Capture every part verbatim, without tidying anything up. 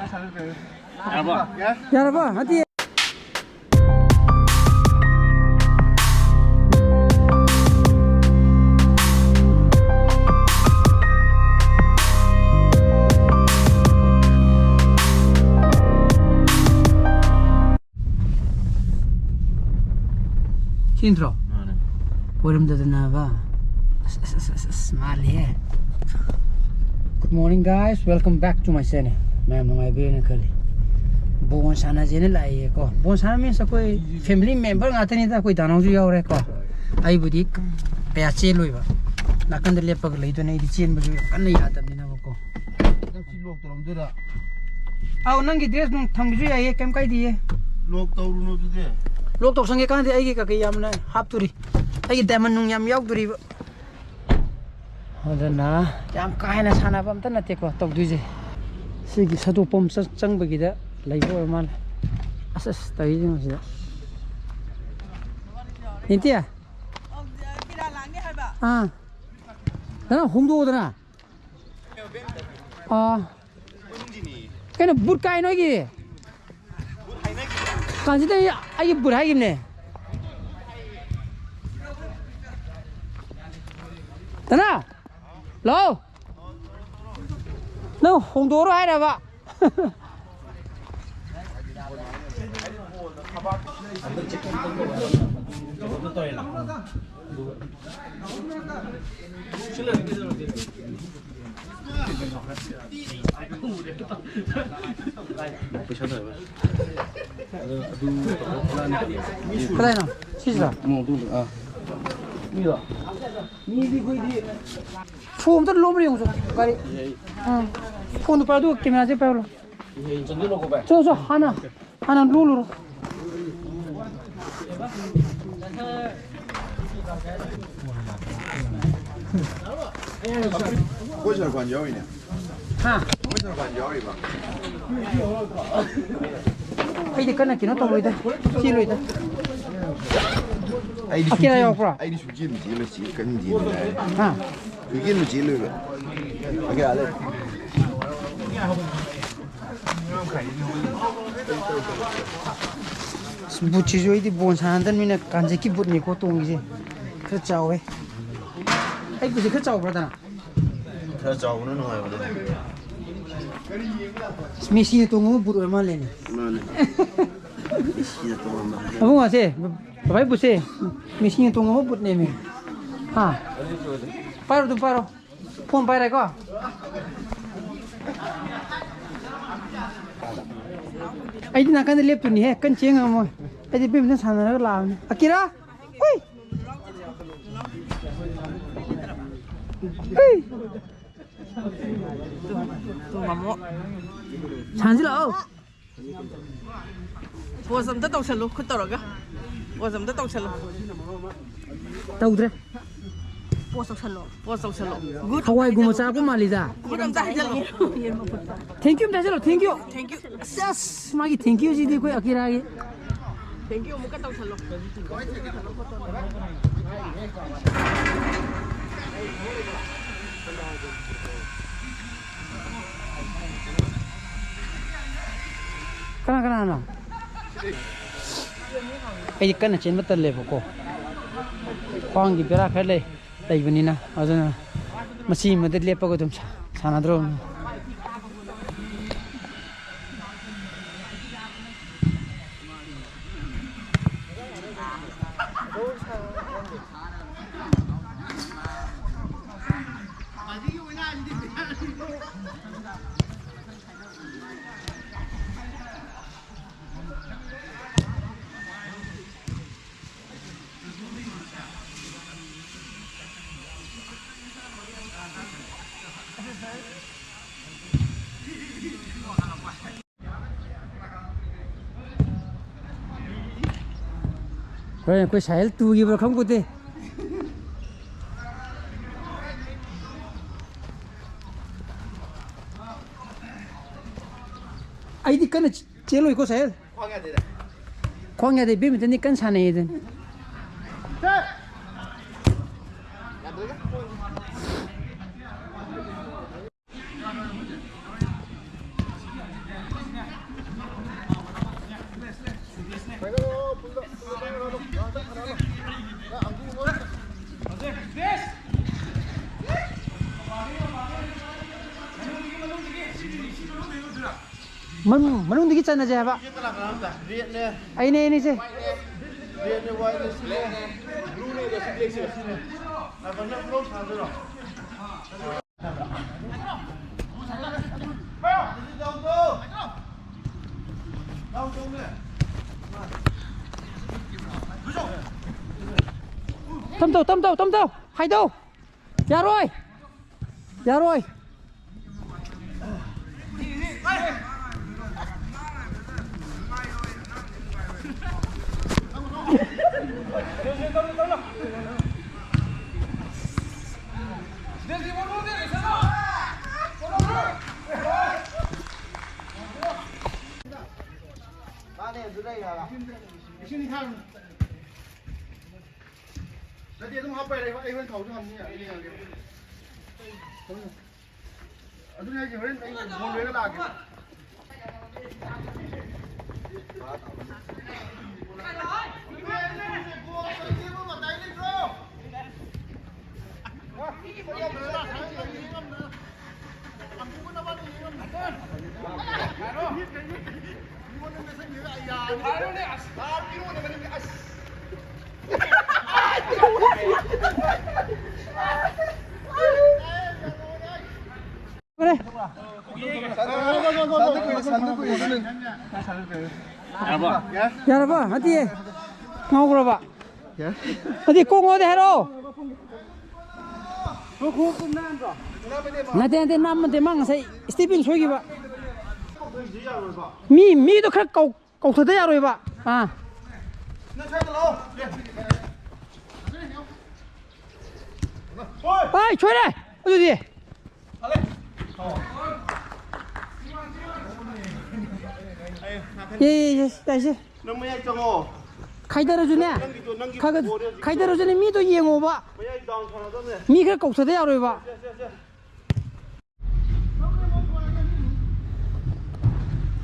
ꯌꯥꯔꯕ? ꯌꯥꯔꯕ? ꯍꯥꯏꯗꯤ ꯁꯤ ꯅꯠꯇ꯭ꯔꯣ? ꯃꯥꯅꯦ꯫ ꯑꯣꯏꯔꯝꯗꯗꯅꯕ꯫ ꯑꯁ, ꯑꯁ, ꯑꯁ, ꯑꯁ, ꯑꯁ, ꯃꯥꯜꯂꯦꯍꯦ꯫ Good morning, guys. Welcome back to my channel. ꯃꯌꯥꯝ ꯅꯨꯡꯉꯥꯏꯕꯤꯔꯦꯅ ꯈꯜꯂꯤ꯫ ꯕꯣꯟ ꯁꯥꯟꯅꯁꯦꯅ ꯂꯥꯛꯏꯌꯦꯀꯣ꯫ ꯕꯣꯟ ꯁꯥꯟꯅ means ꯑꯩꯈꯣꯏ family member ꯉꯥꯛꯇꯅꯤꯗ, ꯑꯩꯈꯣꯏ ꯗꯥꯅꯥꯎꯁꯨ ꯌꯥꯎꯔꯦꯀꯣ꯫ ꯑꯩꯕꯨꯗꯤ ꯀꯌꯥ ꯆꯦꯜꯂꯣꯏꯕ꯫ ꯅꯥꯀꯟꯗ ꯂꯦꯞꯄꯒ ꯂꯩꯗꯣꯏꯅꯦ, ꯑꯩꯗꯤ ꯆꯦꯟꯕꯁꯨ ꯌꯥꯝ ꯀꯟꯅ ꯌꯥꯗꯕꯅꯤꯅꯕꯀꯣ꯫ ꯅꯪ ꯁꯤ lock ꯇꯧꯔꯝꯗꯣꯏꯔꯥ? ꯑꯧ, ꯅꯪꯒꯤ dress ꯅꯨꯡ ꯊꯝꯕꯁꯨ ꯌꯥꯏꯌꯦ, ꯀꯩꯝ ꯀꯥꯏꯗꯤꯌꯦ꯫ Lock ꯇꯧꯔꯨꯅꯨ ꯑꯗꯨꯗꯤ꯫ Lock ꯇꯧꯁꯟꯒꯦ ꯀꯥꯟꯗꯤ ꯑꯩꯒꯤ ꯀꯩꯀꯩ ꯌꯥꯝꯅ ꯍꯥꯞꯇꯣꯔꯤ꯫ ꯑꯩꯒꯤ diamond ꯅꯨꯡ ꯌꯥꯝ ꯌꯥꯎꯗꯣꯔꯤꯕ꯫ ꯑꯗꯨꯅ ꯌꯥꯝ ꯀꯥ ꯍꯦꯟꯅ ꯁꯥꯟꯅꯕ ꯑꯝꯇ ꯅꯠꯇꯦꯀꯣ ꯇꯧꯗꯣꯏꯁꯦ꯫ ꯁꯤꯒꯤ ꯁꯥꯗꯣꯛꯐꯝ ꯆꯪ-, ꯆꯪꯕꯒꯤꯗ ꯂꯩꯕ ꯑꯣꯏꯔ ꯃꯥꯜꯂꯦ꯫ ꯑꯁ, ꯑꯁ, ꯇꯧꯔꯤꯁꯦ ꯌꯦꯡꯉꯣ ꯁꯤꯗ꯫ ꯅꯤꯡꯇꯤ? ꯑꯥ꯫ ꯅꯪ ꯍꯣꯡꯗꯣꯛꯑꯣꯗꯅ꯫ ꯑꯥ꯫ ꯀꯩꯅꯣ, ꯕꯨꯠ ꯀꯥꯏ ꯅꯣꯏꯒꯤ? ꯀꯥꯟꯁꯤꯗ ꯑꯩ, ꯑꯩꯒꯤ ꯕꯨꯠ ꯍꯥꯏꯈꯤꯕꯅꯦ꯫ ꯗꯅꯥ! ꯂꯥꯛꯑꯣ! ꯅꯪ ꯍꯣꯡꯗꯣꯛꯑꯔꯣꯏ ꯍꯥꯏꯔꯕ? ꯀꯗꯥꯏꯅꯣ? ꯁꯤꯁꯤꯔꯣ? ꯎꯝ, ꯑꯗꯨ, ꯑꯥ꯫ ꯐꯣꯟ ꯑꯝꯇ ꯂꯣꯝꯕ꯭ꯔꯥ ꯌꯦꯡꯉꯨꯆꯣ, ꯒꯥꯔꯤ꯫ ꯎꯝ꯫ ꯐꯣꯟꯗꯣ ꯄꯥꯏꯌꯨ, ꯑꯗꯨꯒ camera ꯁꯦ ꯄꯥꯏꯍꯜꯂꯣ꯫ ꯆꯣ, ꯆꯣ, ꯍꯥꯟꯅ, ꯍꯥꯟꯅ ꯂꯣꯜꯂꯨꯔꯣ꯫ ꯑꯩꯈꯣꯏ ꯁꯔꯨꯛ ꯌꯥꯎꯔꯤꯅꯦ꯫ ꯍꯥ? ꯑꯩꯈꯣꯏ ꯁꯔꯨꯛ ꯌꯥꯎꯔꯤꯕ꯫ ꯑꯩꯗꯤ ꯀꯟꯅ ꯀꯩꯅꯣ ꯇꯧꯔꯣꯏꯗ, ꯆꯦꯜꯂꯣꯏꯗ꯫ ꯑꯩꯗꯤ ꯑꯀꯤꯔꯥ ꯁꯨꯡꯆꯦꯟ-, ꯌꯥꯎꯔꯛꯄ꯭ꯔꯣ? ꯑꯩꯗꯤ ꯁꯨꯡꯆꯦꯟ ꯆꯦꯜꯂꯣꯏ, ꯆꯦ-, ꯀꯟꯅ ꯆꯦꯜꯂꯣꯏ ꯍꯥꯏ꯫ ꯍꯥ? ꯁꯨꯡꯆꯦꯟꯕꯨ ꯆꯦꯜꯂꯣꯏꯕ꯫ ꯑꯀꯤꯔꯥ ꯂꯩ꯫ ꯑꯁ, ꯕꯨꯠꯁꯤꯁꯨ ꯑꯩꯗꯤ ꯕꯣꯜ ꯁꯥꯟꯅꯗꯕꯅꯤꯅ ꯀꯥꯟꯖꯦꯠꯀꯤ ꯕꯨꯠꯅꯤꯀꯣ ꯇꯣꯡꯉꯤꯁꯦ꯫ ꯈꯔ ꯆꯥꯎꯋꯦ꯫ ꯑꯩ ꯕꯨꯠꯁꯦ ꯈꯔ ꯆꯥꯎꯕ꯭ꯔꯥ, ꯗꯅ? ꯈꯔ ꯆꯥꯎꯕꯅ ꯅꯨꯡꯉꯥꯏꯕꯅꯦ꯫ ꯑꯁ, ꯃꯦꯁꯤꯅ ꯇꯣꯡꯕ ꯕꯨꯠ ꯑꯣꯏꯔ ꯃꯥꯜꯂꯦꯅꯦ꯫ ꯃꯥꯅꯦ꯫ ꯃꯦꯁꯤꯅ ꯇꯣꯡꯉꯝꯕꯅꯦ꯫ ꯑꯕꯨꯡꯉꯣꯁꯦ, ꯕꯕꯥꯏ ꯕꯨꯠꯁꯦ ꯃꯦꯁꯤꯅ ꯇꯣꯡꯉꯝꯕ ꯕꯨꯠꯅꯦꯃꯤ꯫ ꯍꯥ? ꯄꯥꯏꯔꯣ, ꯑꯗꯨꯝ ꯄꯥꯏꯔꯣ꯫ ꯐꯣꯟ ꯄꯥꯏꯔꯦꯀꯣ? ꯑꯩꯗꯤ ꯅꯥꯀꯟꯗ ꯂꯦꯞꯇꯣꯏꯅꯤꯍꯦ, ꯀꯟꯅ ꯆꯦꯟ ꯉꯝꯃꯣꯏ꯫ ꯑꯩꯗꯤ ꯕꯦꯠꯃꯤꯟꯇꯟ ꯁꯥꯟꯅꯔꯒ ꯂꯥꯛꯑꯕꯅꯤ꯫ ꯑꯀꯤꯔꯥ! ꯍꯨꯏ! ꯍꯨꯏ! Two, two ꯉꯝꯃꯣ꯫ ꯁꯥꯟꯁꯤ ꯂꯥꯛꯑꯣ꯫ ꯄꯣꯁ ꯑꯝꯇ ꯇꯧꯁꯜꯂꯨ, ꯈꯨꯠ ꯇꯧꯔꯒ꯫ ꯄꯣꯁ ꯑꯝꯇ ꯇꯧꯁꯜꯂꯨ꯫ ꯇꯧꯗ꯭ꯔꯦ꯫ ꯄꯣꯁ ꯇꯧꯁꯜꯂꯣ꯫ ꯄꯣꯁ ꯇꯧꯁꯜꯂꯣ꯫ ꯒꯨꯗ꯫ ꯍꯋꯥꯏꯒꯨꯝꯕ ꯆꯥꯔꯛꯄ ꯃꯥꯜꯂꯤꯗ꯫ ꯈꯨꯠ ꯑꯝꯇ ꯍꯥꯏꯖꯜꯂꯣ꯫ Thank you ꯑꯝꯇ ꯍꯥꯏꯖꯜꯂꯣ, thank you꯫ Thank you꯫ ꯑꯁ, ꯃꯥꯒꯤ thank you ꯁꯤꯗꯤ ꯑꯩꯈꯣꯏ ꯑꯀꯤꯔꯥꯒꯤ꯫ Thank you ꯑꯃꯨꯛꯀ ꯇꯧꯁꯜꯂꯣ꯫ ꯀꯅꯥ ꯀꯅꯥꯅꯣ? ꯑꯩꯗꯤ ꯀꯟꯅ ꯆꯦꯟꯕ ꯇꯜꯂꯦꯕꯀꯣ, ꯈ꯭ꯋꯥꯡꯒꯤ ꯕꯦꯔꯥ ꯈꯔ ꯂꯩ, ꯂꯩꯕꯅꯤꯅ, ꯑꯗꯨꯅ ꯃꯆꯤ ꯑꯃꯗ ꯂꯦꯞꯄꯒ ꯑꯗꯨꯝ ꯁꯥ-, ꯁꯥꯟꯅꯗ꯭ꯔꯣꯕꯅꯤ꯫ ꯍꯣꯔꯦꯟ ꯑꯩꯈꯣꯏ ꯁꯥꯍꯦꯜ ꯇꯨꯈꯤꯕ꯭ꯔꯥ ꯈꯪꯄꯣꯠꯇꯦ꯫ ꯑꯩꯗꯤ ꯀꯟꯅ ꯆꯦꯜꯂꯣꯏꯀꯣ ꯁꯥꯍꯦꯜ꯫ ꯈ꯭ꯋꯥꯡ ꯌꯥꯗꯦ, ꯕꯦꯠꯃꯤꯟꯇꯟꯗꯤ ꯀꯟꯅ ꯁꯥꯟꯅꯩꯌꯦ ꯑꯗꯨꯅ꯫ ꯃꯅꯨꯡ ꯃꯅꯨꯡꯗꯒꯤ ꯆꯟꯅꯁꯦ ꯍꯥꯏꯕ꯫ ꯁꯤꯁꯦ ꯀꯅꯥ ꯀꯅꯥꯅꯣ? ꯔꯦꯠꯅꯦ꯫ ꯑꯩꯅꯦ ꯑꯩꯅꯦ ꯏꯆꯦ꯫ ꯔꯦꯠꯅꯦ, ꯋꯥꯏꯠꯅꯦ, ꯁꯤꯅꯦ꯫ ꯕ꯭ꯂꯨꯅꯦ, ꯁꯤ ꯕ꯭ꯂꯦꯛꯁꯦ꯫ ꯁꯤꯅꯦ꯫ ꯉꯥꯏꯈꯣ, ꯅꯪ ꯕ꯭ꯂꯣꯛ ꯁꯥꯟꯅꯗꯣꯏꯔꯣ? ꯇꯝ ꯇꯧ, ꯇꯝ ꯇꯧ, ꯇꯝ ꯇꯧ꯫ ꯍꯥꯏꯗꯧ꯫ ꯌꯥꯔꯣꯏ꯫ ꯌꯥꯔꯣꯏ꯫ ꯃꯥꯅꯦ, ꯑꯗꯨ ꯂꯩ ꯍꯥꯏꯕ꯫ ꯅꯠꯇꯦ, ꯑꯗꯨꯝ ꯍꯥꯞꯄ ꯌꯥꯔꯦ, ꯑꯩ ꯍꯣꯔꯦꯟ ꯊꯥꯎꯁꯨ ꯍꯥꯞꯅꯤ, ꯑꯩ ꯌꯦꯡꯉꯒꯦ꯫ ꯑꯗꯨꯅꯦ ꯍꯥꯏꯁꯦ, ꯍꯣꯔꯦꯟ ꯑꯩ ꯕꯣꯜ ꯂꯣꯏꯔꯒ ꯂꯥꯛꯑꯒꯦ꯫ ꯐꯔꯦ꯫ ꯌꯥꯔꯕ? ꯅꯠꯇꯤꯌꯦ꯫ ꯉꯥꯎꯈ꯭ꯔꯕ? ꯅꯠꯇꯦ, ꯀꯣꯛ ꯉꯥꯎꯗꯦ ꯍꯥꯏꯔꯛꯑꯣ꯫ ꯅꯠꯇꯦ, ꯅꯠꯇꯦ, ꯅꯝ ꯅꯠꯇꯦ, ꯃꯥ ꯉꯁꯥꯏ ꯏꯁꯇꯦꯄꯤꯡ ꯁꯣꯏꯈꯤꯕ꯫ ꯃꯤ, ꯃꯤꯗꯣ ꯈꯔ ꯀꯧ-, ꯀꯧꯊꯗ ꯌꯥꯔꯣꯏꯕ꯫ ꯑꯥ꯫ ꯑꯥꯏ, ꯁꯣꯏꯔꯦ꯫ ꯑꯗꯨꯗꯤ꯫ ꯌꯦ, ꯌꯦ, ꯌꯦ, ꯌꯥꯏꯁꯦ꯫ ꯅꯪ ꯃꯌꯥꯏ ꯆꯪꯉꯣ꯫ ꯈꯥꯏꯗꯔꯁꯨꯅꯦ꯫ ꯅꯪꯒꯤꯗꯣ, ꯅꯪꯒꯤ ꯈꯔ ꯈꯔ ꯕꯣꯜꯗꯣ ꯍꯧꯖꯤꯛ ꯈꯥꯏꯗꯔꯁꯨꯅꯦ, ꯃꯤꯗꯣ ꯌꯦꯡꯉꯣꯕ꯫ ꯃꯌꯥꯏ ꯗꯥꯎꯟ ꯁꯥꯟꯅꯗꯕꯅꯦ꯫ ꯃꯤ ꯈꯔ ꯀꯧꯊꯗ ꯌꯥꯔꯣꯏꯕ꯫ ꯁꯦ, ꯁꯦ, ꯁꯦ꯫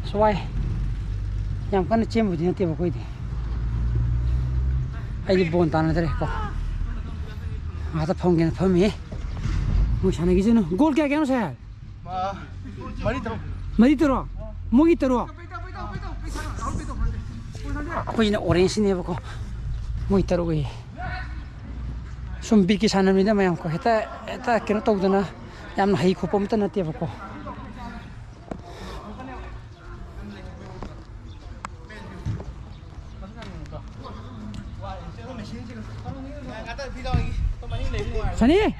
ꯑꯁ, ꯋꯥꯏ꯫ ꯌꯥꯝ ꯀꯟꯅ ꯆꯦꯟꯕꯕꯨꯗꯤ ꯅꯠꯇꯦꯕ ꯑꯩꯈꯣꯏꯗꯤ꯫ ꯑꯩꯗꯤ ꯕꯣꯟ ꯇꯥꯟꯅꯗ꯭ꯔꯦ ꯀꯣ꯫ ꯉꯥꯛꯇ ꯐꯝꯒꯦꯅ ꯐꯝꯃꯤ꯫ ꯃꯣꯏ ꯁꯥꯟꯅꯈꯤꯁꯅꯨ꯫ ꯒꯣꯜ ꯀꯌꯥ ꯀꯌꯥꯅꯣ ꯁꯦ? ꯃꯥ, ꯃꯔꯤ ꯇꯔꯨꯛ꯫ ꯃꯔꯤ ꯇꯔꯨꯛ? ꯃꯣꯏꯒꯤ ꯇꯔꯨꯛ꯫ ꯑꯩꯈꯣꯏꯅ ꯑꯣꯔꯦꯟꯖꯅꯦꯕꯀꯣ, ꯃꯣꯏ ꯇꯔꯨꯛ ꯑꯣꯏꯌꯦ꯫ ꯁꯨꯝ ꯕꯤꯠꯀꯤ ꯁꯥꯟꯅꯕꯅꯤꯗ ꯃꯌꯥꯝ ꯀꯣ, ꯍꯦꯛꯇ ꯍꯦꯛꯇ ꯀꯩꯅꯣ ꯇꯧꯗꯅ ꯌꯥꯝꯅ ꯍꯩ ꯈꯣꯠꯄ ꯑꯝꯇ ꯅꯠꯇꯦꯕꯀꯣ꯫ ꯁꯅꯤ꯫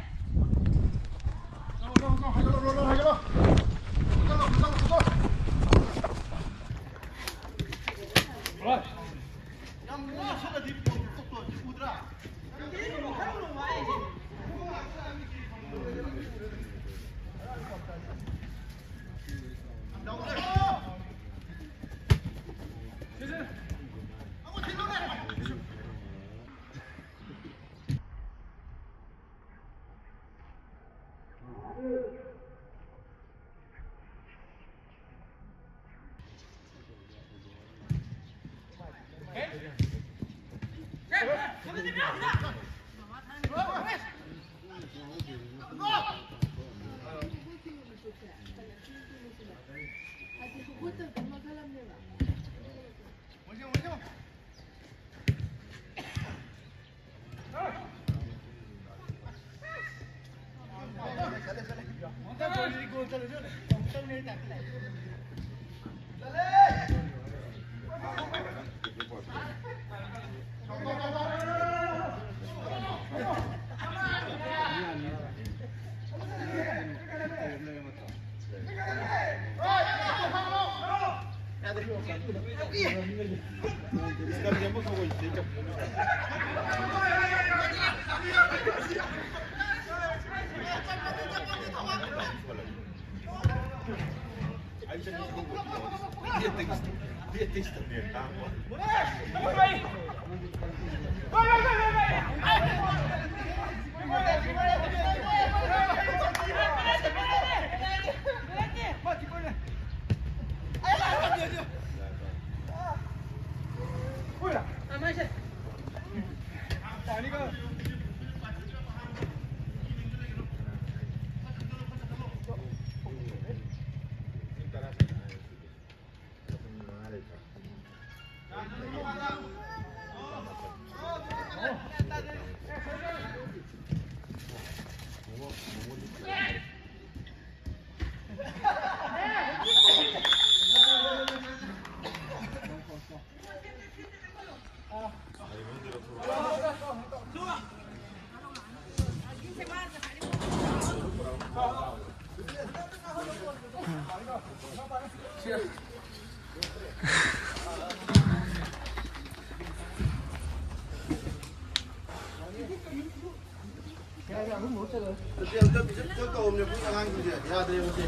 ꯍꯧꯖꯤꯛ ꯑꯝꯇ ꯄꯤꯖ ꯄꯤꯖ ꯇꯧꯔꯝꯅꯦ ꯑꯩꯈꯣꯏ ꯑꯉꯥꯡꯁꯤꯡꯁꯦ ꯌꯥꯗ꯭ꯔꯦ ꯃꯁꯤ꯫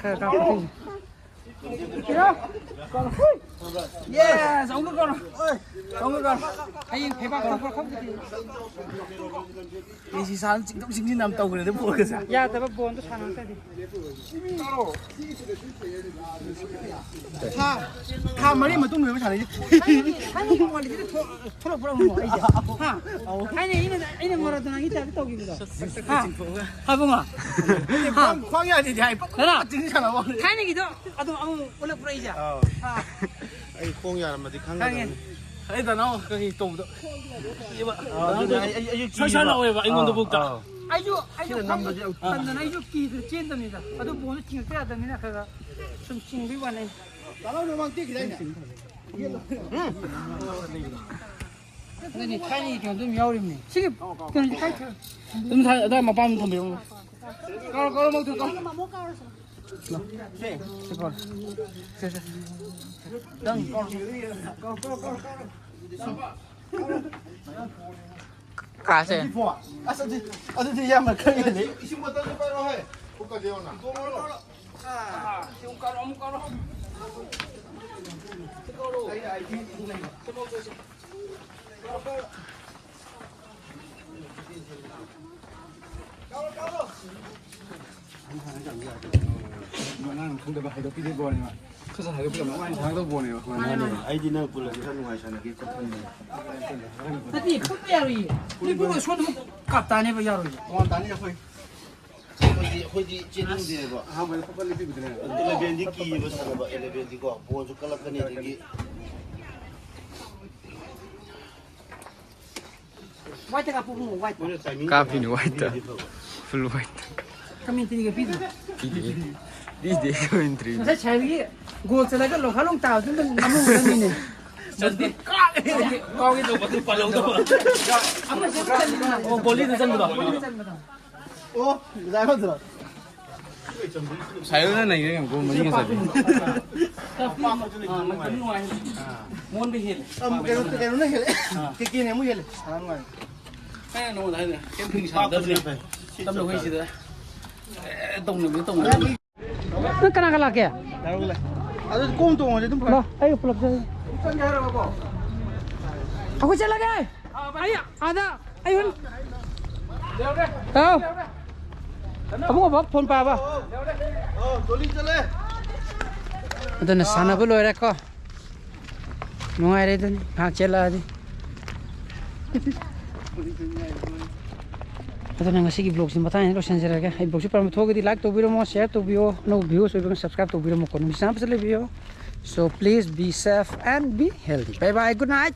ꯈꯔ ꯀꯥꯞꯄꯛꯈꯤꯒꯦ꯫ ꯌꯦꯁ! ꯑꯃꯨꯛꯀ ꯀꯧꯔꯣ꯫ ꯑꯃꯨꯛꯀ ꯀꯧꯔꯣ꯫ ꯍꯌꯦꯡ ꯐꯩꯕꯥꯛ ꯊꯣꯛꯄ꯭ꯔꯥ ꯈꯪꯗꯦ꯫ ꯑꯩ ꯁꯤ ꯁꯥꯟꯅ ꯆꯤꯡꯊꯣꯛ ꯆꯤꯡꯁꯤꯟ ꯌꯥꯝ ꯇꯧꯈ꯭ꯔꯦꯗ ꯕꯣꯜꯒꯁꯦ꯫ ꯌꯥꯗꯕ ꯕꯣꯜꯗꯣ ꯁꯥꯟꯅꯔꯛꯇ꯭ꯔꯗꯤ꯫ ꯊꯥ, ꯊꯥ ꯃꯔꯤ ꯃꯇꯨꯡꯗ ꯁꯥꯟꯅꯩꯁꯦ꯫ ꯊꯥꯏꯅꯒꯤ ꯅꯣꯡꯉꯥꯜꯂꯤꯁꯤꯗ ꯊꯣꯛ-, ꯊꯣꯛꯂꯛꯄ꯭ꯔꯥ ꯑꯃꯨꯛ ꯑꯩꯁꯦ? ꯍꯥ? ꯊꯥꯏꯅ ꯑꯩꯅ, ꯑꯩꯅ ꯃꯔꯥꯗꯣꯅꯥꯒꯤ ꯇꯥꯏꯞꯇ ꯇꯧꯈꯤꯕꯗꯣ꯫ ꯍꯥ? ꯍꯥ, ꯕꯨꯡꯉꯣ? ꯈ꯭ꯋꯥꯡ, ꯈ꯭ꯋꯥꯡ ꯌꯥꯗꯦꯗꯤ ꯍꯥꯏ꯫ ꯅꯅꯥꯎ꯫ ꯆꯤꯡ ꯁꯥꯟꯅꯕ ꯋꯥꯅꯤ꯫ ꯊꯥꯏꯅꯒꯤꯗꯣ ꯑꯗꯨꯝ ꯑꯃꯨꯛ ꯑꯣꯜꯂꯛꯄ꯭ꯔꯥ ꯑꯩꯁꯦ? ꯑꯥꯎ꯫ ꯍꯥ? ꯑꯩ ꯈꯣꯡ ꯌꯥꯔꯝꯃꯗꯤ ꯈꯪꯒꯗꯕꯅꯤ꯫ ꯈꯪꯉꯦ꯫ ꯑꯩ ꯗꯅꯥꯎ ꯀꯩ ꯇꯧꯕꯗꯣ ꯀꯤꯌꯦꯕ꯫ ꯑꯥ, ꯑꯗꯨꯅꯦ, ꯑꯩ, ꯑꯩ, ꯑꯩꯁꯨ ꯁꯠ ꯁꯠ ꯀꯤꯌꯦꯕ꯫ ꯂꯥꯎꯋꯦꯕ ꯑꯩꯉꯣꯟꯗꯐꯥꯎꯗ꯫ ꯑꯥ, ꯑꯥ꯫ ꯑꯩꯁꯨ, ꯑꯩꯁꯨ ꯁꯤꯅ ꯈꯣꯡ ꯅꯝꯕꯁꯦ ꯌꯥꯝ ꯇꯟꯗꯅ ꯑꯩꯁꯨ ꯀꯤꯗꯅ ꯆꯦꯟꯗꯕꯅꯤꯗ꯫ ꯑꯗꯨ ꯕꯣꯜꯗꯣ ꯆꯤꯡꯉꯛꯇ ꯌꯥꯗꯕꯅꯤꯅ ꯈꯔ ꯈꯔ ꯁꯨꯝ ꯆꯤꯡꯕꯩ ꯋꯥꯅꯤ꯫ ꯗꯅꯥꯎ ꯃꯃꯥꯡ ꯇꯦꯛꯈꯤꯗꯥꯏꯅꯦ? ꯑꯗꯨꯅꯤ, ꯊꯥꯏꯅꯒꯤ ꯀꯩꯅꯣꯗꯣ ꯑꯗꯨꯝ ꯌꯥꯎꯔꯤꯕꯅꯤ꯫ ꯁꯤꯒꯤ ꯀꯩꯅꯣꯁꯦ ꯀꯥꯏ ꯊꯝ-, ꯑꯗꯨꯝ ꯊꯥ-, ꯑꯗꯥꯏ ꯃꯄꯥ ꯑꯗꯨꯝ ꯊꯝꯕꯤꯔꯝꯃꯣ꯫ ꯀꯧꯔꯣ, ꯀꯧꯔꯣ, ꯃꯧꯗꯨ ꯀꯧꯔꯣ꯫ ꯁꯦ, ꯁꯤ ꯀꯧꯔꯣ꯫ ꯁꯦ, ꯁꯦ꯫ ꯅꯪ ꯀꯧꯔꯣ꯫ ꯀꯧꯔꯣ, ꯀꯧꯔꯣ, ꯀꯧꯔꯣ, ꯀꯧꯔꯣ꯫ ꯀꯥꯁꯦ꯫ ꯑꯁ, ꯑꯗꯨ-, ꯑꯗꯨꯗꯤ ꯏꯌꯥꯝꯕ ꯈꯪꯉꯦꯅꯦ꯫ ꯏꯁꯤꯡ ꯕꯣꯇꯜꯗꯨ ꯄꯥꯏꯔꯛꯑꯣꯍꯦ꯫ ꯀꯨꯀꯔꯗ ꯌꯦꯡꯉꯣꯅ꯫ ꯃꯉꯥꯡ ꯈꯪꯗꯕ ꯍꯥꯏꯗꯣꯛꯄꯤꯗꯦ ꯕꯣꯅꯦꯕ꯫ ꯈꯖ ꯍꯥꯏꯗꯣꯛꯄꯤꯔꯝꯃꯣ꯫ ꯃꯉꯥꯡ ꯊꯥꯡꯗꯧ ꯕꯣꯅꯦꯕ꯫ ꯑꯩꯗꯤ ꯅꯪ ꯄꯨꯜꯂꯗꯤ ꯈꯔ ꯅꯨꯡꯉꯥꯏ ꯁꯥꯟꯅꯒꯦ ꯈꯣꯠꯄꯅꯦ꯫ ꯅꯠꯇꯦ, ꯐꯨꯠꯄ ꯌꯥꯔꯣꯏꯌꯦ꯫ ꯐꯨꯠꯄ ꯁꯣꯟꯗ ꯑꯃꯨꯛ ꯀꯥꯞ ꯇꯥꯅꯦꯕ, ꯌꯥꯔꯣꯏꯌꯦ꯫ ꯇꯣꯉꯥꯟ ꯇꯥꯅꯤ ꯑꯩꯈꯣꯏ꯫ ꯑꯩꯈꯣꯏꯗꯤ, ꯑꯩꯈꯣꯏꯗꯤ ꯆꯦꯟꯅꯤꯡꯗꯦꯕ꯫ ꯑꯍꯥꯟꯕꯗ ꯐꯨꯠꯄ ꯂꯦꯞꯄꯤꯕꯗꯨꯅꯦ꯫ ꯑꯦꯂꯦꯚꯦꯟꯗꯤ ꯀꯤꯌꯦꯕ ꯁꯥꯟꯅꯕ, ꯑꯦꯂꯦꯚꯦꯟꯗꯤꯀꯣ꯫ ꯕꯣꯜꯁꯨ ꯀꯜꯂꯛꯀꯅꯤ ꯑꯗꯒꯤ꯫ ꯋꯥꯏꯠꯇ ꯀꯥꯞꯄꯨ ꯏꯕꯨꯡꯉꯣ, ꯋꯥꯏꯠꯇ꯫ ꯃꯣꯏꯅ timing ꯀꯥꯞꯄꯤꯅꯤ ꯋꯥꯏꯠꯇ꯫ ꯄꯤꯔꯗꯤ ꯐꯕ꯫ Full white꯫ ꯀꯃꯦꯟꯇ꯭ꯔꯤꯒ ꯄꯤꯗ꯭ꯔꯣ? ꯄꯤꯗꯦ꯫ ꯄꯤꯗꯦ ꯀꯃꯦꯟꯇ꯭ꯔꯤ꯫ ꯉꯁꯥꯏ ꯁꯥꯏꯕꯒꯤ ꯒꯣꯜ ꯆꯠꯂꯒ ꯂꯣꯈꯥ ꯂꯣꯡ ꯇꯥꯕꯗꯨ ꯑꯗꯨꯝ ꯅꯝꯍꯧꯒꯗꯕꯅꯤꯅꯦ꯫ ꯆꯟꯗꯦ꯫ ꯀꯥꯎꯒꯦ ꯇꯧꯕ ꯑꯗꯨ ꯄꯜꯍꯧꯗꯕ꯫ ꯑꯃ ꯆꯟꯕꯗꯣ꯫ ꯑꯣ, ꯕꯣꯂꯤꯗ ꯆꯟꯕꯗꯣ꯫ ꯕꯣꯂꯤꯗ ꯆꯟꯕꯗꯣ꯫ ꯑꯣ, ꯉꯁꯥꯏ ꯐꯠꯇ꯭ꯔꯣ? ꯁꯥꯏꯗꯨꯅ ꯅꯩꯔꯦ ꯌꯦꯡꯉꯣ, ꯒꯣꯜ ꯃꯔꯤ ꯉꯁꯥꯏꯗꯤ꯫ ꯑꯥ, ꯃꯥꯏ ꯅꯨꯡꯉꯥꯏ꯫ ꯃꯣꯟꯗ ꯍꯦꯜꯂꯦ꯫ ꯑꯝ, ꯀꯩꯅꯣ, ꯀꯩꯅꯣꯅ ꯍꯦꯜꯂꯦ꯫ ꯑꯥ꯫ ꯀꯦꯀꯦꯅ ꯑꯃꯨꯛ ꯍꯦꯜꯂꯦ꯫ ꯁꯥꯟꯅꯕ ꯅꯨꯡꯉꯥꯏ꯫ ꯑꯩꯅ ꯅꯉꯣꯟꯗ ꯍꯥꯏꯗ꯭ꯔꯥ? ꯀꯩꯝ ꯐꯤꯡ ꯁꯥꯟꯅꯗꯕꯅꯦ꯫ ꯇꯞꯅ ꯍꯨꯏꯁꯤꯗ꯫ ꯑꯦ, ꯇꯧꯅꯕꯗꯤ ꯇꯧꯅꯕꯅꯤ꯫ ꯅꯪ ꯀꯅꯥ ꯀꯅꯥ ꯂꯥꯛꯀꯦ? ꯑꯗꯨꯗꯤ ꯀꯣꯝ ꯇꯣꯡꯉꯗꯤ ꯑꯗꯨꯝ ꯐꯔꯦ꯫ ꯂꯥꯛ, ꯑꯩꯒ ꯄꯨꯂꯞ ꯆꯠꯂꯁꯤ꯫ ꯑꯩꯈꯣꯏ ꯆꯠꯂꯒꯦ꯫ ꯑꯩ ꯑꯥꯗ ꯑꯩ ꯍꯣꯔꯦꯟ꯫ ꯍꯥꯎ꯫ ꯑꯕꯨꯡ ꯑꯕꯣꯛ ꯐꯣꯟ ꯄꯥꯕ꯫ ꯑꯗꯨꯅ ꯁꯥꯟꯅꯕ ꯂꯣꯏꯔꯦꯀꯣ꯫ ꯅꯨꯡꯉꯥꯏꯔꯦ ꯑꯗꯨꯅꯤ, ꯉꯥꯏꯍꯥꯛ ꯆꯦꯜꯂꯛꯑꯗꯤ꯫ ꯑꯗꯨꯅ ꯉꯁꯤꯒꯤ vlogꯁꯤ ꯃꯇꯥꯡꯁꯤꯗ ꯂꯣꯏꯁꯤꯟꯖꯔꯒꯦ꯫ ꯑꯩ vlogꯁꯤ ꯄꯥꯝꯕ ꯊꯣꯛꯑꯒꯗꯤ like ꯇꯧꯕꯤꯔꯝꯃꯣ, share ꯇꯧꯕꯤꯌꯣ, ꯑꯅꯧꯕ viewers ꯑꯣꯏꯕꯅ subscribe ꯇꯧꯕꯤꯔꯝꯃꯣꯀꯣ꯫ ꯅꯨꯃꯤꯠ ꯆꯥꯅ ꯐꯖꯅ ꯂꯩꯕꯤꯌꯣ꯫ So please be safe and be healthy. Bye bye, good night.